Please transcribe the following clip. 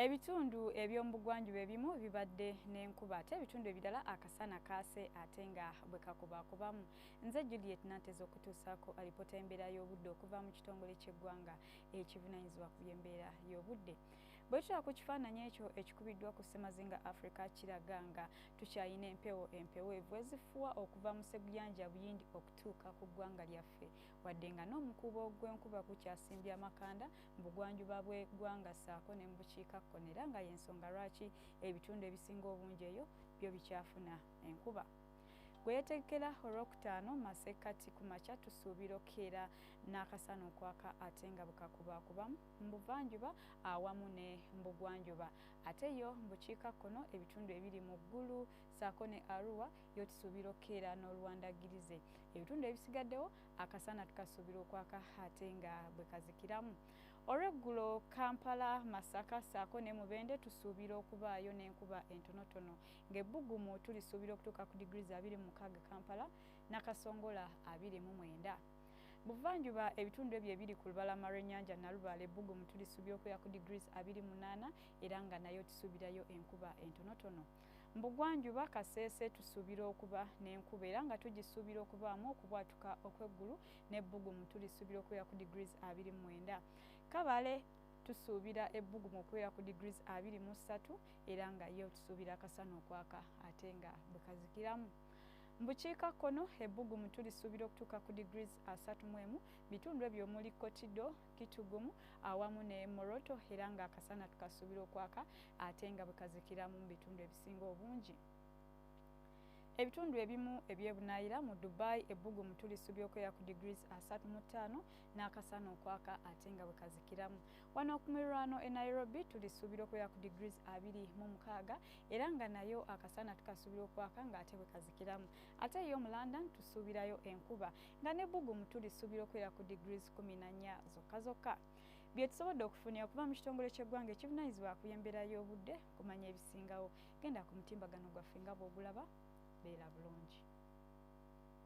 Ebitundu eby'omu bugwanjuba ebimu bibadde n'enkuba, ate ebitundu ebirala akasana kaase ate nga bwe kakubaakubamu. Nze Juliet Nanteza okutuusaako alipoota y'embeera y'obudde okuva mu kitongole ky'eggwanga ekivunaanyizibwa ku by'embeera y'obudde. Bwe tutula ku kifaananyi ekyo ekikubiddwa ku Ssemazinga Africa, kiraga nga tukyalina empewo empeweevu ezifuwa okuva mu Sseguyanja Buyindi okutuuka ku ggwanga lyaffe, wadde nga n'omukuubo gw'enkuba gukyasimbye amakanda mu bugwanjuba bw'eggwanga ssaako ne mu bukiikakkono, era nga y'ensonga lwaki ebitundu ebisinga obungi eyo byo bikyafuna enkuba. Gwe yeetegekera Olwokutaano masekkati ku makya, tusuubira okukeera n'akasana okwaka ate nga bwekakubaakubamu mu buvanjuba awamu ne mu bugwanjuba. Ate yo mu bukiikakkono, ebitundu ebiri mu Ggulu ssaako ne Arua, yo tusuubira okukeera n'oluwandagirize. Ebitundu ebisigaddewo akasana tukasuubira okwaka ate nga bwe kazikiramu. Olweggulo, Kampala, Masaka ssaako ne Mubende tusuubira okubaayo n'enkuba entonotono, ng'ebbugumu tulisuubira okutuuka ku degrees 26 Kampala, Nakasongola 29. Buvanjuba, ebitundu ebyo ebiri ku lubalama lw'ennyanja Nalubaale, ebbugumu tulisuubira okubeera ku degrees 28, era nga nayo tusuubirayo enkuba entonotono. Mu bugwanjuba, Kaseese tusuubira okuba n'enkuba, era nga tugisuubira okubaamu okubwatuka okw'eggulu, n'ebbugumu tulisuubira okubeera ku degrees 29. Kabale tusuubira ebbugumu okubeera ku degrees 23, era nga yo tusuubira akasana okwaka ate nga bwe kazikiramu. Mu bukiikakkono, ebbugumu tulisuubira okutuuka ku degrees 31 bitundu ebyo omuli Kotido, Kitugumu awamu ne Moroto, era nga akasana tukasuubira okwaka ate nga bwe kazikiramu mu bitundu ebisinga obungi. Ebitundu ebimu ebyebunaayira, mu Dubai ebbugumu tulisuubira okubeera ku degrees 35 n'akasana okwaka ate nga bwe kazikiramu. Wano ku miriraano e Nairobi tulisuubira okubeera ku degrees 26, era nga nayo akasana tukasuubira okwaka ng'ate bwe kazikiramu. Ate yo mu London tusuubirayo enkuba, nga n'ebbugumu tulisuubira okubeera ku degrees 14 zokka zokka. Bye tusobodde okufunira okuva mu kitongole ky'eggwanga ekivunaanyizibwa ku by'embeera y'obudde. Kumanya ebisingawo, genda ku mutimbagano gwaffe nga bw'ogulaba. Beera bulungi.